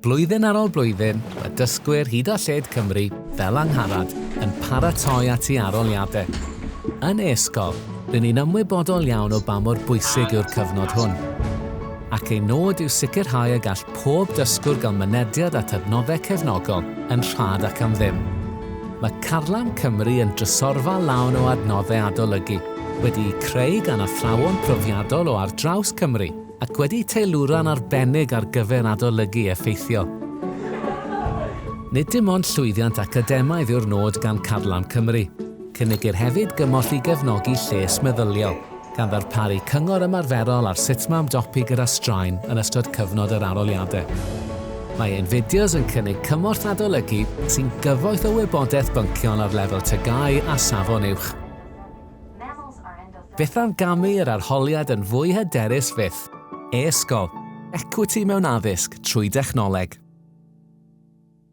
Blwyddyn ar ôl blwyddyn, mae dysgwyr hyd a lled Cymru, fel Angharad, yn paratoi at eu arholiadau. Yn e-sgol, rŷn ni'n ymwybodol iawn o ba mor bwysig yw'r cyfnod hwn. Ac ein nod yw sicrhau y gall pob dysgwr gael mynediad at adnoddau cefnogol yn rhad ac am ddim. Mae Carlam Cymru yn drysorfa lawn o adnoddau adolygu, wedi'u creu gan athrawon profiadol o ar draws Cymru, ac wedi teilwra'n arbennig ar gyfer adolygu effeithiol. Nid dim ond llwyddiant academaidd yw'r nod gan Carlam Cymru. Cynigir hefyd gymorth i gefnogi lles meddyliol, gan ddarparu cyngor ymarferol ar sut mae ymdopi gyda straen yn ystod cyfnod yr arholiadau. Mae ein fideos yn cynnig cymorth adolygu sy'n gyfoeth o wybodaeth bynciol ar lefel TGAU a Safon Uwch. Beth am gamu i'r arholiad yn fwy hyderus fyth? E-sgol, Equity mewn addysg trwy dechnoleg.